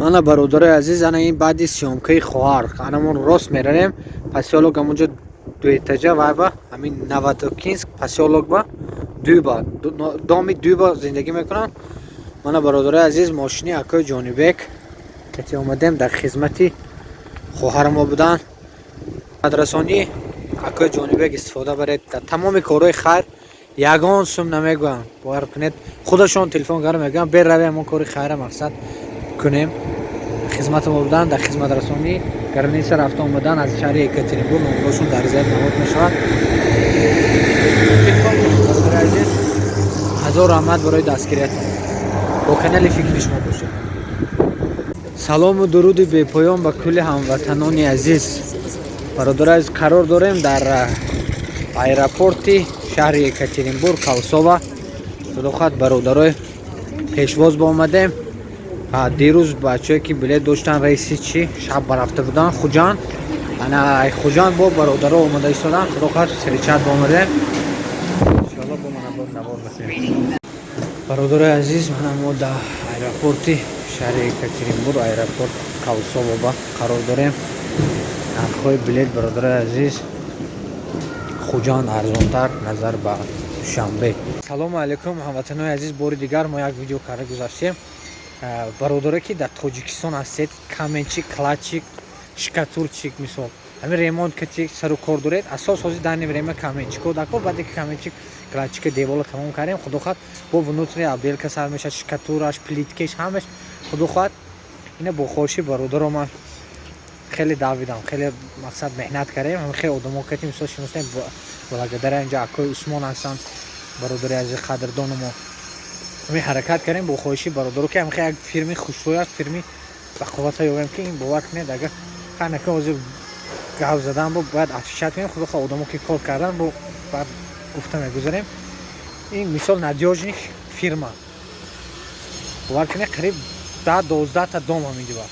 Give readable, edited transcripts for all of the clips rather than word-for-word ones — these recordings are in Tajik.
Мана, бародарои азиз, ана ин баъди съёмкаи хоҳар анамон рост меравем посёлок, ҳамонҷо дуэтажа вайба, ҳамин Новотокинск посёлок ба дуба, доми дуба зиндагӣ мекунанд. Мана, бародарои азиз, мошини акои Ҷонибек кати омадем, дар хизмати хоҳари мо буданд. Мадрасонӣ акои Ҷонибек истифода баред. Дар тамоми корҳои хайр ягон сум намегӯям, бовар кунед, худашон телефон карда мегӯям: «Беравем, мо кори хайра мақсад кунем». Хизмати мо буданд дар хизматрасонӣ, граница рафта омадан аз шаҳри Екатеринбург. Номерошон дар зер навод мешавад, телефон кунед. Бародари азиз, ҳазор раҳмат барои дастгириятон. Бо канали фикри шумо бошед. Салому дуруди бепоён ба кулли ҳамватанони азиз. Бародари азиз, қарор дорем дар аэропорти шаҳри Екатеринбург, Колцово. Худо хоҳад, бародарои пешвоз ба омадем. Дирӯз бачае ки билет доштан, рейси чи шаб барафта буданд Хуҷанд, ана Хуҷанд бо бародаро омада истоданд. Худо хоҳад, встречать ба омадем, иншоалло бо мана бо навор мекунем. Бародарои азиз, мана мо дар аэропорти шаҳри Екатеринбург, аэропорт Колцово ба қарор дорем. Нархҳои билет, бародарои азиз, Хуҷанд арзонтар назар ба Душанбе. Салому алайкум, ҳамватанои азиз! Бори дигар мо як видео карда гузаштем. Бародаре ки дар Тоҷикистон ҳастед, каменщик, кладчик, штукатурчик, мисол, ҳамин ремонт кати сару кор доред, асос ҳозир данный время каменщико дако. Баъде ки каменщик, кладчика, девола тамом кардем, худо хоҳад, бо внутренний отделка сар мешавад, штукатураш, плиткаш, ҳамаш, худо хоҳад. Ина бо хоҳиши бародаро ман хеле давидам, хеле мақсад меҳнат кардем, ҳам хеле одамо кати мисол шиносем. Благодаря инҷа акои Усмон ҳастанд, бародари азизи қадрдону мо ҳамин ҳаракат кардем бо хоҳиши бародаро, ки ҳам як фирми хушрӯй аст, фирми бақуввата ёбем, ки ин, бовар кунед, агар ханака ҳозир гап задан бо бояд афишать кунем. Худо хоҳад, одамо ки кор кардан бо баъд гуфта мегузарем. Ин мисол надёжный фирма, бовар кунед, қариб 10-12 та дом ҳаминҷо ба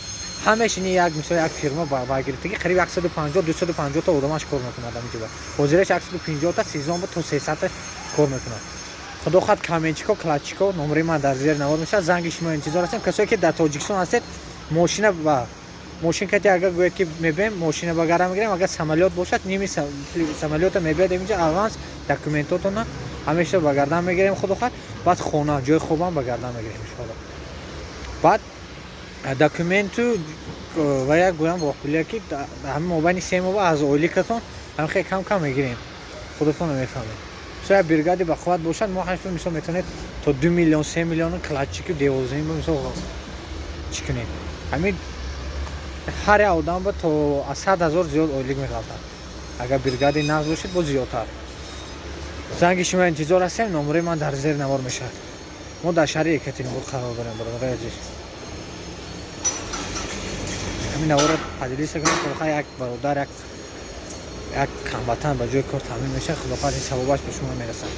ҳамеш ини як мисол як фирма ба гирифтаги, қариб 150, 250 та одамаш кор мекунад ҳаминҷо. Ба ҳозираш 150 та, сезон ба то 300 та кор мекунад. Худо хоҳад, каменщико, кладчико, номери ман дар зери навор мешавад, занги шумо интизор ҳастем. Касое ки дар Тоҷикистон ҳастед, мошина ба мошин кати агар гӯяд ки мебием, мошина ба гара мегирем. Агар самолёт бошад, ними самолёта мебиёд инҷа, аванс, документотона ҳамеша ба гардан мегирем, худо хоҳад. Баъд хона, ҷои хобам ба гардан мегирем, иншоалло. Баъд документу ва як гӯям воқилия, ки ҳамин мобайни 3 моҳ аз ойликатон ҳам хеле кам кам мегирем, худатон мефаҳмед. Мисол, як бригади бақувват бошад, мо ҳашт мисол метавонед то 2 миллион, 3 миллион кладчику деволзанӣ мисол чӣ кунед. Ҳамин ҳар як одам ба то аз 100 000 зиёд ойлик меғалтад. Агар бригади нағз бошед, боз зиёдтар. Занги шумо интизор ҳастем, номерои ман дар зери навор мешавад. Мо дар шаҳри Екатеринбург қарор дорем. Бародарои азиз, ҳамин наворро поделиться кунед. Худохоҳ, як бародар, як ҳамватан ба ҷои кор таъмин мешавад. Худохоҳ, ин савобаш ба шумо мерасад.